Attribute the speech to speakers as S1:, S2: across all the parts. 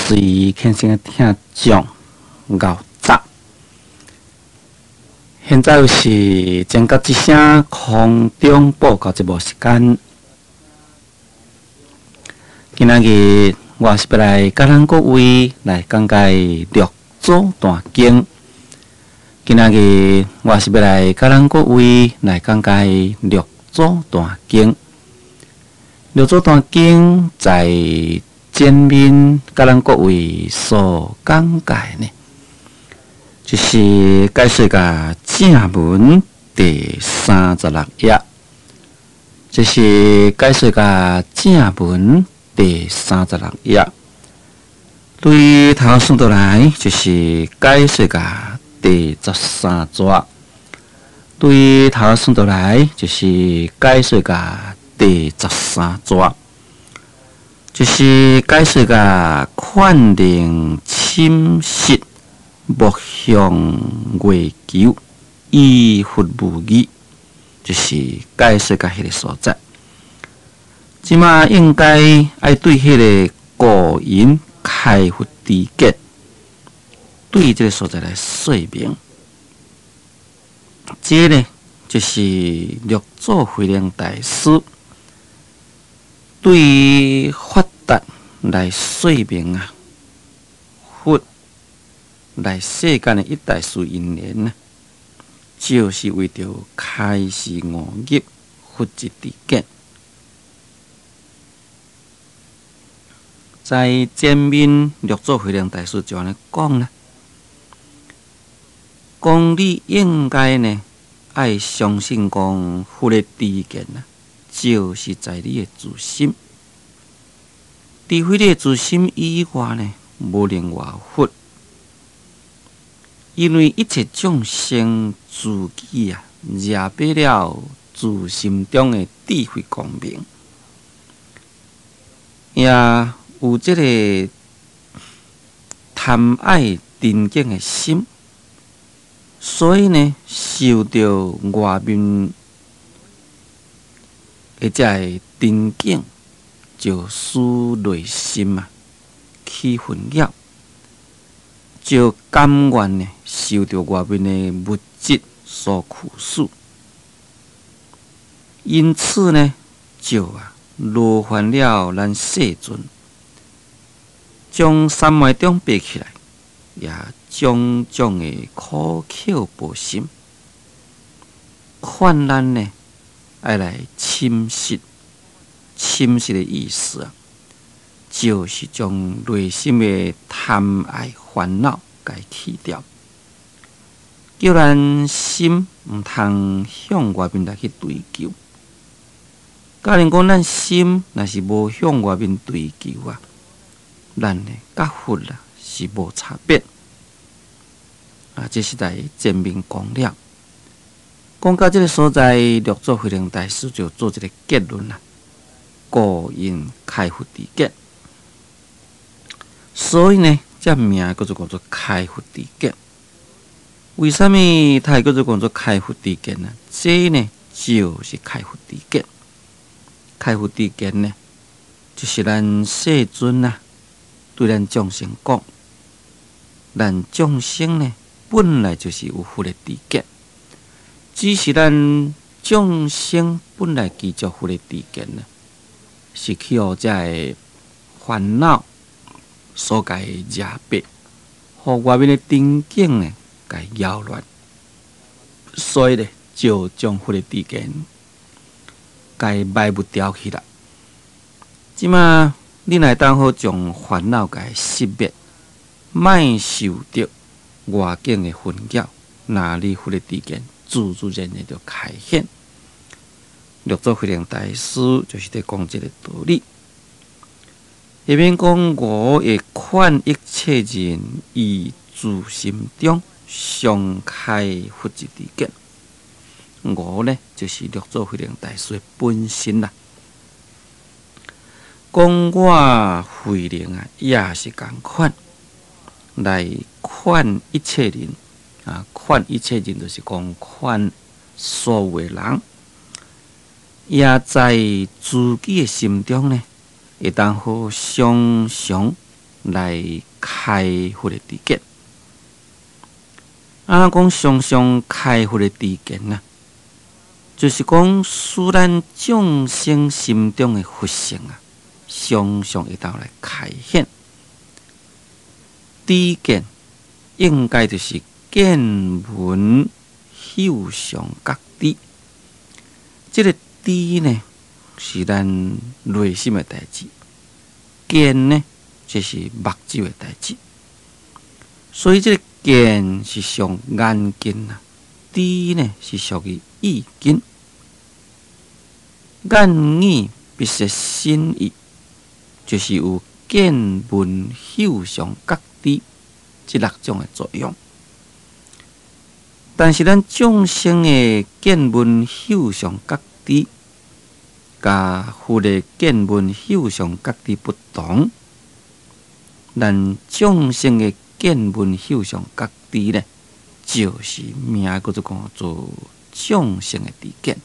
S1: 隨虔誠的聽眾𠢕早。現在是前覺之聲空中報告節目時間。今仔日我是欲來佮咱各位來講解六祖壇經。今仔日我是欲來佮咱各位來講解六祖壇經。六祖壇經在前面佮咱各位所講解呢，就是解說共正文第三十六頁，這是解說共正文第三十六頁。對頭算倒來，就是解說共第十三逝。對頭算倒來，就是解說共第十三逝。就是解說共勸令審實，莫向外求，依佛無疑，就是解說共彼个所在。這馬應該愛對彼个果因開佛知見，對這个所在來說明。這呢，就是六祖慧能大師對法達來說明啊，佛來世間的一大事因緣啊，就是為著開示五入佛之知見。在前面六祖慧能大師就按呢講啦，講你應該呢愛相信講佛的知見啊，就是在你的自心。除非你的自心以外呢，無另外佛。因為一切眾生自己啊，惹欲了自心中的智慧光明，也有這个貪愛塵境的心，所以呢，受著外面的這个塵境，就使內心啊起紛擾，就甘願呢受著外面的物質所驅使，因此呢，就啊勞煩了咱世尊，將三昧中爬起來，也種種的苦口婆心，勸咱呢愛來審實，審實的意思啊，就是將內心的貪愛煩惱共去掉，叫咱心毋通向外面來去追求。假如講咱心若是無向外面追求啊，咱呢佮佛啊是無差別。啊，這是在前面講了。講到這个所在，六祖慧能大師就做一个結論啦：果因開佛知見。所以呢，這名叫做講做開佛知見。為啥物他會叫做講做開佛知見呢？這呢就是開佛知見。開佛知見呢，就是咱世尊啊，對咱眾生講，咱眾生呢本來就是有佛的知見，只是咱眾生本來執著佛的知見呢，是去予這个煩惱所共惹白，予外面的塵境呢，共擾亂，所以呢，就將佛的知見共埋沒掉去啦。這馬你若會當好將煩惱共熄滅，莫受著外境的紛擾，那你佛的知見自自然然就開顯。六祖慧能大師就是佇講這个道理。下面講我會勸一切人於自心中常開佛之知見。我呢，就是六祖慧能大師的本身啦。講我慧能啊，也是仝款來勸一切人啊，勸一切人就是講勸所有的人，也在自己的心中呢，會當好常常來開佛的知見。啊，講常常開佛的知見啊，就是講使咱眾生心中的佛性啊，常常會當來開顯。知見應該就是見聞嗅嘗覺知。這個知呢，是咱內心的代誌；見呢，這是目睭的代誌。所以這個見是屬眼根啊，知呢是屬於意根。眼耳鼻舌身意，就是有見聞嗅嘗覺知這六種的作用。但是咱眾生的見聞嗅嘗覺知，佮佛的見聞嗅嘗覺知不同。咱眾生的見聞嗅嘗覺知呢，就是名叫做講做眾生的知見。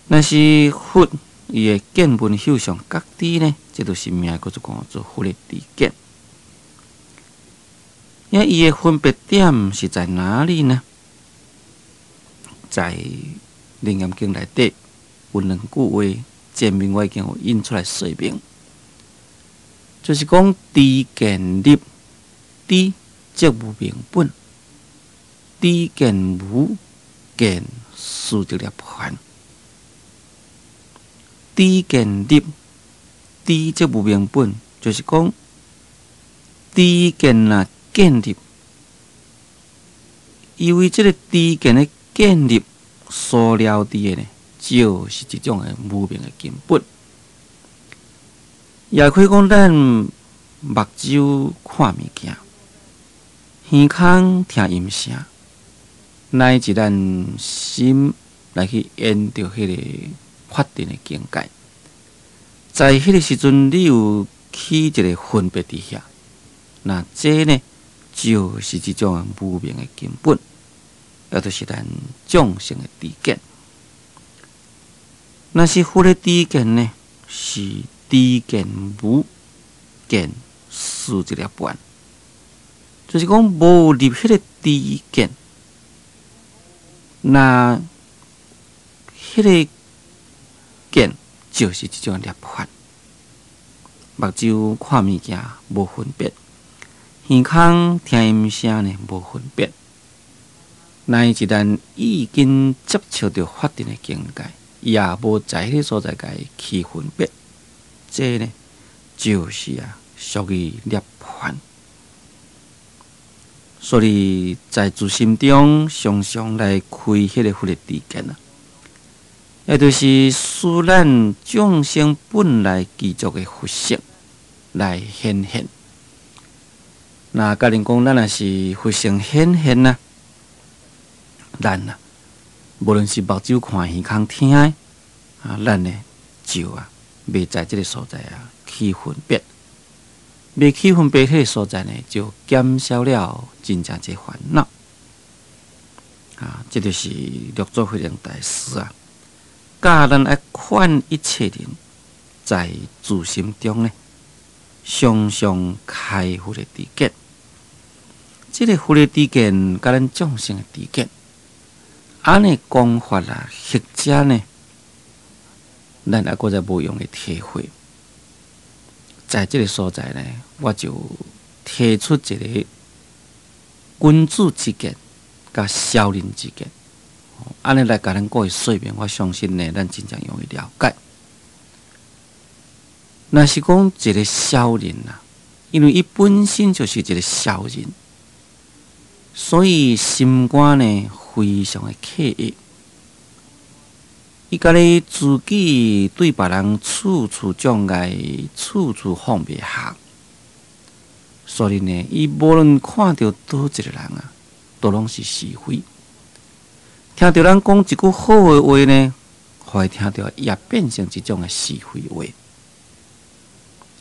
S1: 若是佛伊的見聞嗅嘗覺知呢，這就是名叫做講做佛的知見。遐伊的分別點是在哪裡呢？在《楞嚴經》內底有兩句話，前面我已經有引出來說明，就是講知見立，知則無明本；知見無，見思則涅槃。知見立，知則無明本，就是講知見若建立，因為這個知見的建立所了知的呢，就是一種的無明的根本。也可以講，咱目睭看物件，耳孔聽音聲，乃至咱心來去緣著彼個法定的境界，在彼個時陣，你有起一個分別佇遐，那這呢，就是這種無明的根本，也就是咱眾生的知見。若是佛的知見呢，是知見無見思則涅槃，就是講無立彼個知見，那彼個見就是一種涅槃。目睭看物件無分別，耳孔聽音聲呢無分別，乃至咱已經接觸著法定的境界，也無在彼個所在共伊起分別，這呢就是啊屬於涅槃。所以在自心中常常來開彼個佛的知見啊，也就是使咱眾生本來具足的佛性來顯現。那假如講咱若是佛性顯現啊，咱啊，無論是目睭看、耳孔聽的啊，咱呢就啊，袂在這个所在啊起分別，袂起分別彼个所在呢，就減少了真正濟煩惱。啊，這就是六祖慧能大師啊，教咱愛勸一切人，在自心中呢，常常開佛的知見。這个佛的知見，佮咱眾生的知見，按呢講法啊，或者呢，咱猶閣再無用的體會，在這个所在呢，我就提出一个君子之見，佮小人之見，按呢來共咱各位說明，我相信呢，咱真正容易了解。若是講一个小人啊，因為伊本身就是一个小人，所以心肝呢非常的刻意。伊家己自己對別人處處障礙，處處放袂下，所以呢，伊無論看著佗一个人啊，都攏是是非。聽著人講一句好的話呢，予伊聽著也變成一種的是非話。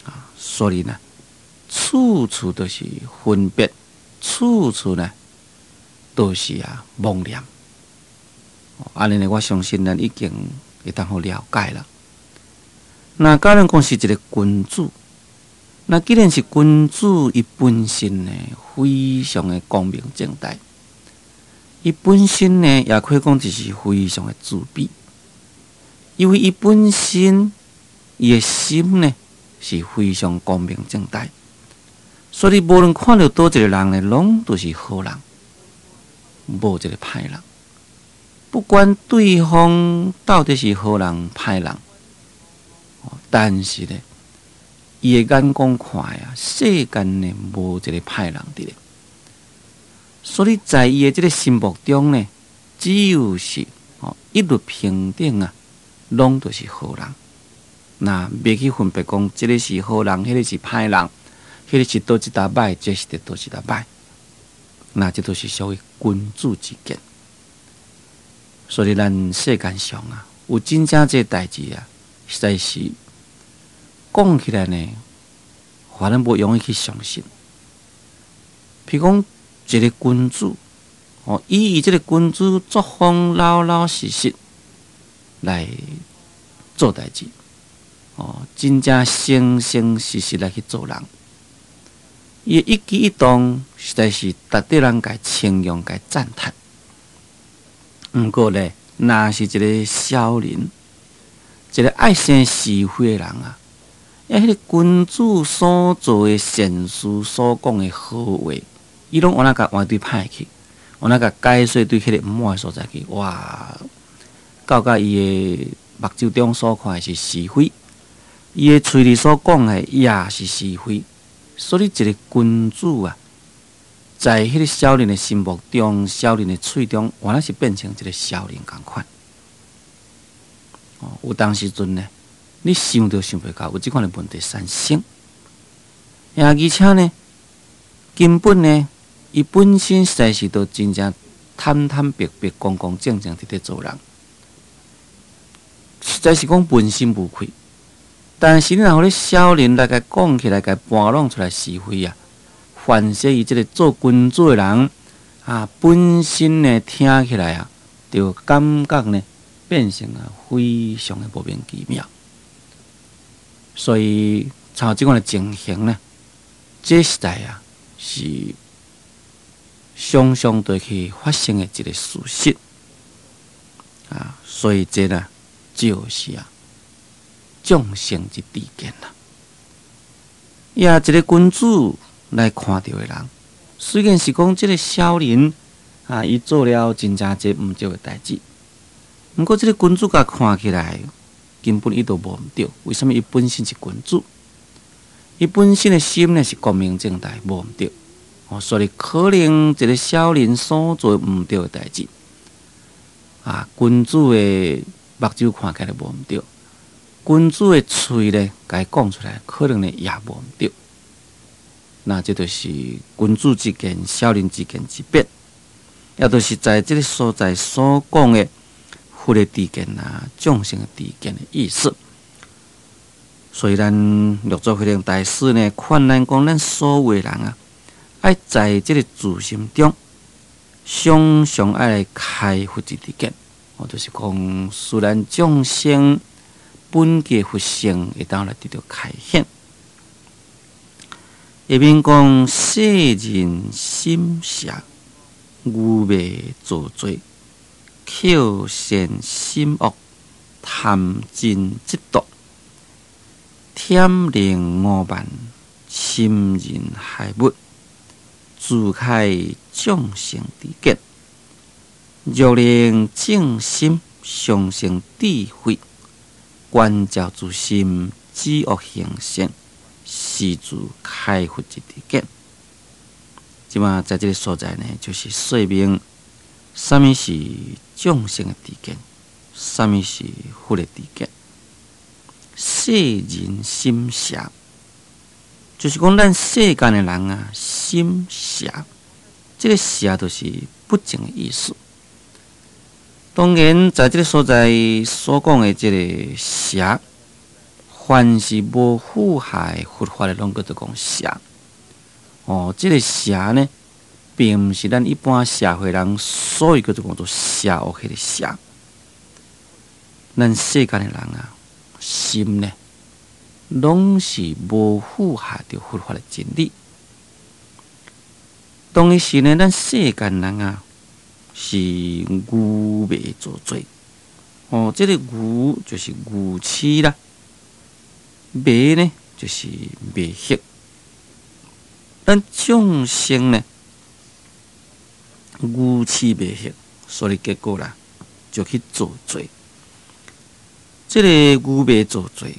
S1: 啊，所以呢，處處都是分別，處處呢都是啊妄念。按呢，我相信咱已經會當好了解啦。那假如講是一个君子，那既然是君子，伊本身呢非常的光明正大，伊本身呢也可以講就是非常的慈悲，因為伊本身伊的心呢是非常光明正大，所以無論看著佗一个人呢，攏都是好人，無一个歹人。不管對方到底是好人歹人，但是呢，伊的眼光看啊，世間呢無一个歹人佇咧，所以在伊的這个心目中呢，只有是一律平等啊，攏都是好人。那袂去分別講，這个是好人，彼个是歹人，彼个是佗一搭歹，這是佗一搭歹。那這都是屬於君子之見。所以咱世間上啊，有真正濟代誌啊，實在是講起來呢，反正無容易去相信。譬如講，一个君子，以伊這个君子作風老老實實來做代誌，真正誠誠實實來去做人，伊的一舉一動，實在是值得人共稱揚、共讚嘆。毋過咧，若是一个小人，一个愛生是非的人啊，彼个君子所做的善事、所講的好話，伊攏按怎共換對歹去，按怎共解說對彼个毋滿的所在去，哇！到甲伊的目睭中所看的是是非，伊的喙裡所講的也是是非，所以一个君子啊，在彼个小人的心目中、小人的喙中，原來是變成一个小人仝款。有當時陣呢，你想都想袂到有這款的問題產生。而且呢，根本呢，伊本身實在是都真正坦坦白白、光光正正佇咧做人，實在是講問心無愧。但是你若予咧小人來共講起來，共搬弄出來是非啊，凡是伊這个做君子的人啊，本身呢聽起來啊，就感覺呢變成啊非常的莫名其妙。所以，像這款的情形呢，這實在啊是常常都去發生的一个事實啊。所以這呢，就是啊眾生之知見啦。也一个君子來看著的人，雖然是講這个小人啊，伊做了真正濟毋對的代誌，毋過這个君子共看起來，根本伊都無毋對。為啥物？伊本身是君子，伊本身的心呢是光明正大，無毋對。所以可能一个小人所做毋對的代誌，啊，君子的目睭看起來無毋對，君子的喙呢，共伊講出來，可能呢也無毋對。那這就是君子之見、小人之見之別，也就是在這个所在所講的佛的知見啊、眾生的知見的意思。所以咱六祖慧能大師呢，勸咱講，咱所有的人啊，愛在這个自心中，常常愛來開佛之知見。就是講，雖然眾生本具佛性，會當來得到開顯。下面講世人心邪，愚昧造作，口善心惡，貪嗔嫉妒，舔靈傲慢，侵人害物，自開眾生知見。若能正心，上生智慧，觀照自心，止惡行善，是自開佛之知見。這馬在這个所在呢，就是說明啥物是眾生的知見，啥物是佛的知見。世人心邪，就是講咱世間的人啊，心邪，這个邪就是不正的意思。當然，在這个所在所講的這个邪，凡是無符合佛法的，攏叫做講邪。這个邪呢，並毋是咱一般社會人所謂叫做講做邪惡彼个邪。咱世間的人啊，心呢，攏是無符合著佛法的真理。當時呢，咱世間人啊，是愚迷造罪。哦，這個愚就是愚癡啦，迷呢就是迷惑。咱眾生呢，愚癡迷惑，所以結果啦，就去造罪。這個愚迷造罪，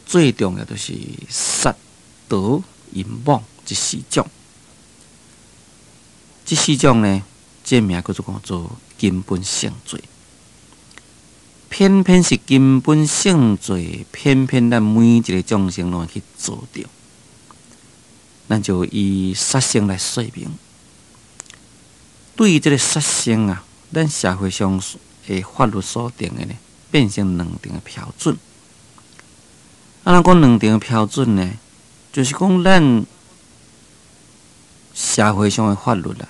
S1: 最重要就是殺盜淫妄這四種。這四種呢，這名叫做講做根本性罪。偏偏是根本性罪，偏偏咱每一個眾生攏會去做著。咱就以殺生來說明。對於這個殺生啊，咱社會上的法律所定的呢，變成兩重的標準。啊，咱講兩重的標準呢，就是講咱社會上的法律啊，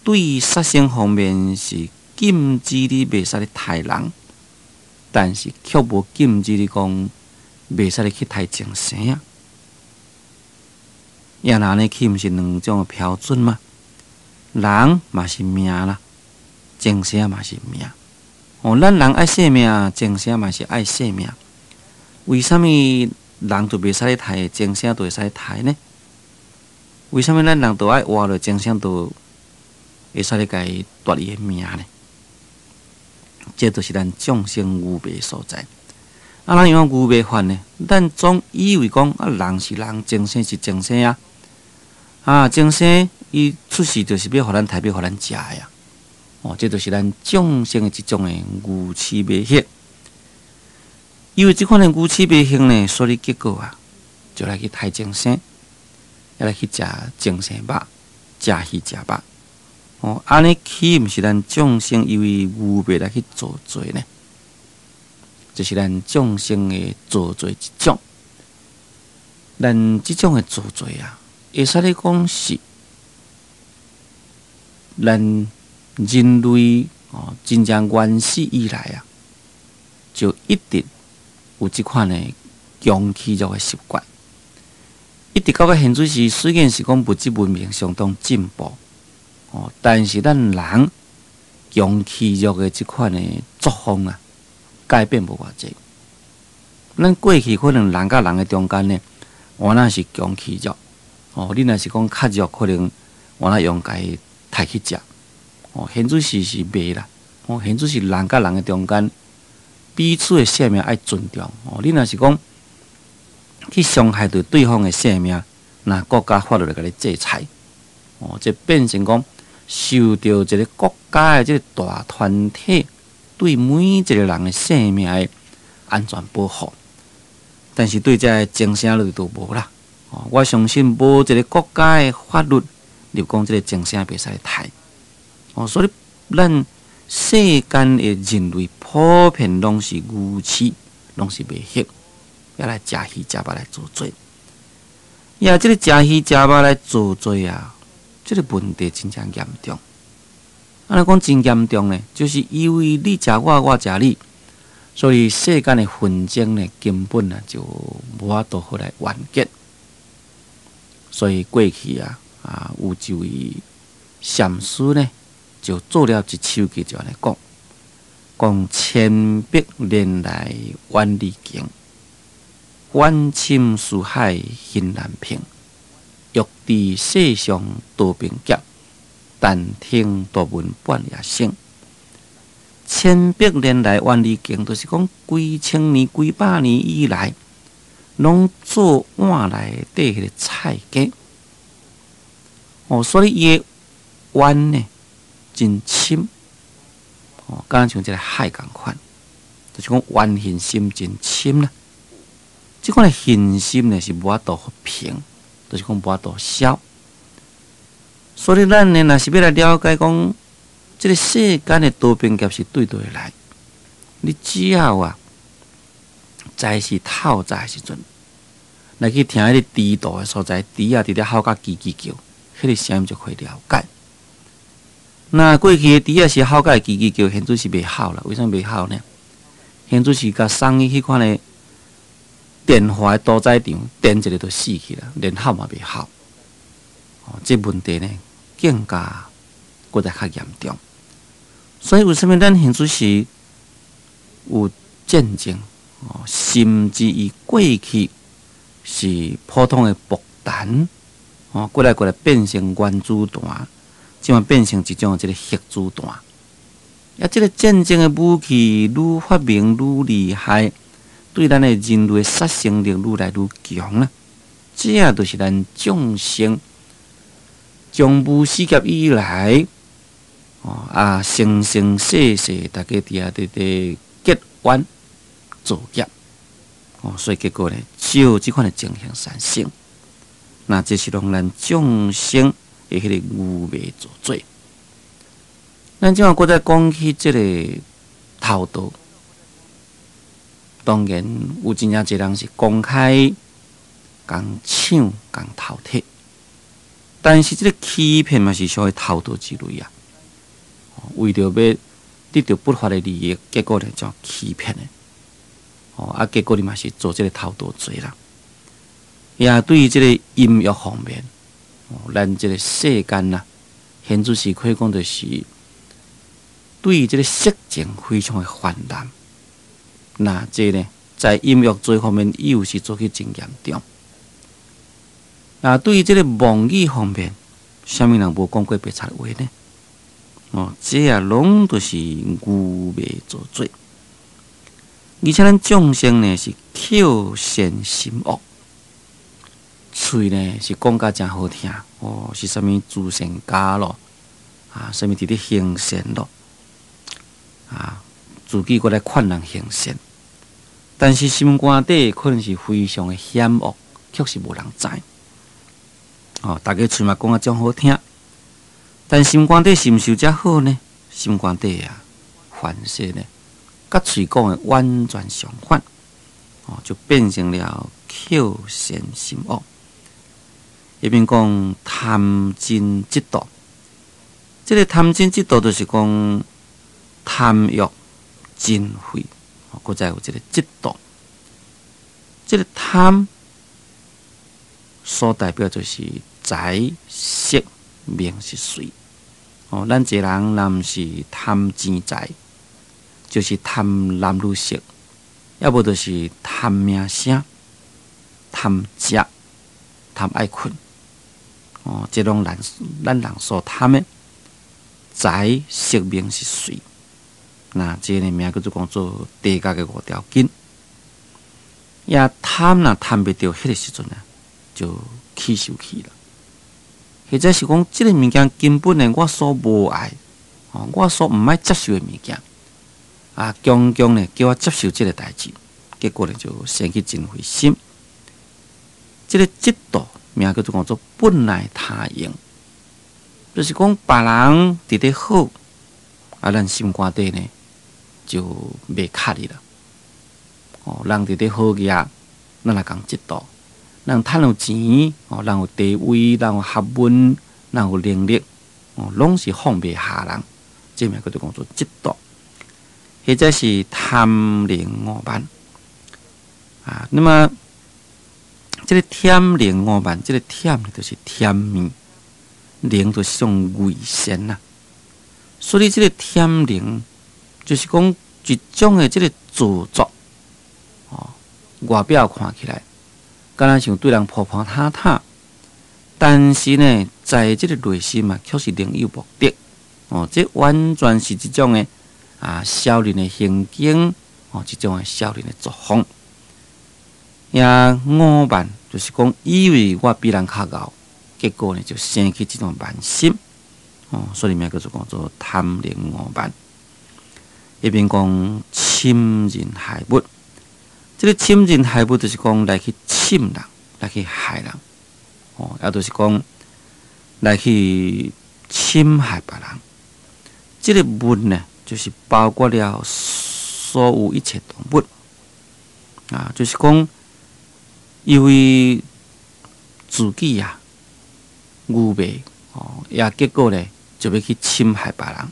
S1: 對於殺生方面是禁止你袂使咧刣人，但是卻無禁止你講袂使咧去刣眾生啊。也若按呢豈毋是兩種的標準嗎？人嘛是命啦，眾生嘛是命。哦，咱人愛性命，眾生嘛是愛性命。為啥物人就袂使咧刣，眾生就會使刣呢？為啥物咱人就愛活落，眾生就會使咧共伊奪伊的命呢？這就是咱眾生愚昧所在。啊，咱用愚昧法呢？咱總以為講啊，人是人，眾生是眾生啊。啊，眾生伊出世就是欲予咱刣，欲予咱食的啊！哦，這就是咱眾生的一種的愚癡迷惑。因為這款的愚癡迷惑呢，所以結果啊，就來去刣眾生，也來去食眾生肉，食魚食肉。哦，按呢豈毋是咱眾生因為愚昧來去造罪呢？這是咱眾生的造罪一種。咱這種的造罪啊，會使咧講是咱人類哦，真正原始以來啊，就一直有這款的強欺弱的習慣。一直到到現在時，雖然是講物質文明相當進步，哦，但是咱人強欺弱的這款的作風啊，改變無偌濟。咱過去可能人佮人的中間呢，原來是強欺弱。哦，你若是講較弱，可能我那用共伊刣去食。哦，現在時是袂啦。哦，現在是人佮人的中間，彼此的性命愛尊重。哦，你若是講去傷害著對方的性命，那國家法律來共你制裁。哦，這變成講受著一個國家的這個大團體對每一個人的性命的安全保護。但是對這个眾生就無啦。我相信無一個國家的法律，就講這個眾生袂使刣。哦，所以咱世間的人類普遍攏是愚癡，攏是迷惑，也來食魚食肉來造罪。呀，這個食魚食肉來造罪啊，這個問題真正嚴重。按呢講真嚴重呢，就是因為你食我，我食你，所以世間的紛爭呢，根本啊就無法度好來完結。所以過去啊，啊有一位禪師呢，就做了一首偈，就按呢講，講千百年來怨離情，怨深似海心難平。欲知世上多兵劫，但聽多聞半夜聲。千百年來怨離情，就是講幾千年、幾百年以來，攏做碗內底彼個菜雞。哦，所以伊的怨呢真深。哦，敢若像這个海仝款，就是講怨恨心真深啦。這款的恨心呢是無法度平，就是講無法度消。所以咱呢，若是欲來了解講，這个世間的多變劫是對佗來？你只要啊，早時透早的時陣，來去聽彼个豬肚的所在，豬仔佇咧吼甲吱吱叫，彼个聲音就可以了解。那過去的豬仔是吼甲會吱吱叫，現在是袂吼啦。為啥物袂吼呢？現在是共送去彼款的電話的屠宰場，電一个就死去啦，連哭嘛袂哭。哦，這問題呢，更加閣再較嚴重。所以為啥物咱現此時有戰爭？哦，甚至於過去是普通的爆彈，哦，過來過來變成原子彈，這馬變成一種這个核子彈。啊，這个戰爭的武器愈發明愈厲害，對咱的人類殺傷力愈來愈強啦。這也就是咱眾生從無始劫以來，哦啊，生生世世，大家佇遐佇佇結怨造業，哦，所以結果呢，就這款的情形產生。那這是攏咱眾生的彼个愚昧造作。咱這馬閣再講起這个偷盜，當然有真正濟人是公開共搶、共偷提，但是這个欺騙嘛是屬於偷盜之類啊。為著欲得著不法的利益，結果呢就欺騙的，哦啊，結果你嘛是做這个偷盜罪啦。也對於這个淫欲方面，哦，咱這个世間啊，現在是可以講就是對於這个色情非常的泛濫。那這呢，在淫欲罪方面，又是做去真嚴重。那對於這个妄語方面，啥物人無講過白賊話呢？哦，這啊攏都是愚昧造作。而且咱眾生呢是口善心惡，喙呢是講甲誠好聽，哦，是啥物慈善家咯，啊，啥物佇咧行善咯，啊，自己閣來勸人行善，但是心肝底可能是非常的險惡，卻是無人知。哦，大家喙嘛講甲真好聽。但心肝底是毋是有遮好呢？心肝底啊，凡事呢，佮喙講的完全相反，哦，就變成了口善心惡。一邊講貪嗔嫉妒，這个貪嗔嫉妒就是講貪欲、嗔恚，閣再有這个嫉妒。這个貪所代表就是財色名食睡。哦，咱一個人若毋是貪錢財，就是貪男女色，抑無就是貪名聲、貪食、貪愛睏。哦，這攏咱人所貪的財色名食睡。那這个名叫做講做地獄的五條筋。也貪若貪袂著，彼个時陣啊，就起受氣了。或者是講，這个物件根本呢，我所無愛，哦，我所毋愛接受的物件，啊，強強呢叫我接受這个代誌，結果呢就生起嗔恚心。這个嫉妒名叫做講做本來他用，就是講別人佇咧好，啊，咱心肝底呢就袂卡哩啦。哦，人佇咧好業，咱來共嫉妒。人趁有錢，哦，人有地位，人有學問，人有能力，哦，攏是放袂下人，這名叫做講做嫉妒，或者是貪能傲慢啊。那麼這个忝能傲慢，這个忝就是忝命，能就是種偽善啦。所以這个忝能就是講一種的這个造作，哦，外表看起來，敢若像對人婆婆塔塔，但是呢，在這个內心嘛，卻是另有目的。哦，這完全是一種的啊，小人的行徑，哦，這種的小人的作風。也傲慢，就是講以為我比人較𠢕，結果呢就生起這種慢心。哦，所以名叫做講做貪能傲慢。一邊講侵人害物。這个侵人害物就是講來去侵人，來去害人，哦，也就是講來去侵害別人。這个物呢，就是包括了所有一切動物，啊，就是講因為自己啊愚昧，哦，也結果呢就欲去侵害別人。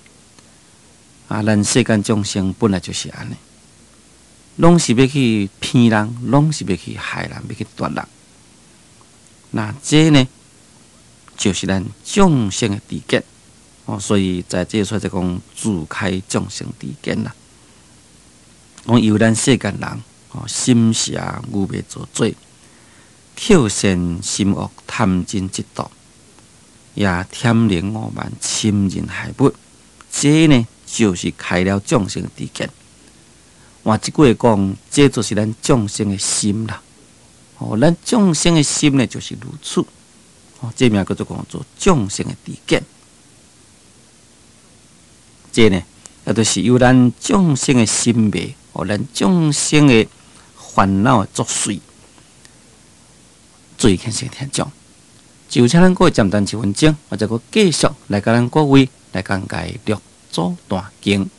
S1: 啊，咱世間眾生本來就是按呢。攏是欲去騙人，攏是欲去害人，欲去奪人。那這呢，就是咱眾生的知見哦。所以在這出就講自開眾生知見啦。講由咱世間人哦，心邪愚昧造作，口善心惡，貪嗔嫉妒，也諂能傲慢，諂人害物，這呢就是開了眾生知見。換一句話講，這就是咱眾生的心啦。哦，咱眾生的心呢，就是如此。哦，這名叫做講做眾生的知見。這呢，也就是由咱眾生的心迷，哦，咱眾生的煩惱作祟，最顯現天將。就請咱各位暫停一分鐘，我再閣繼續來共咱各位來講解六祖壇經。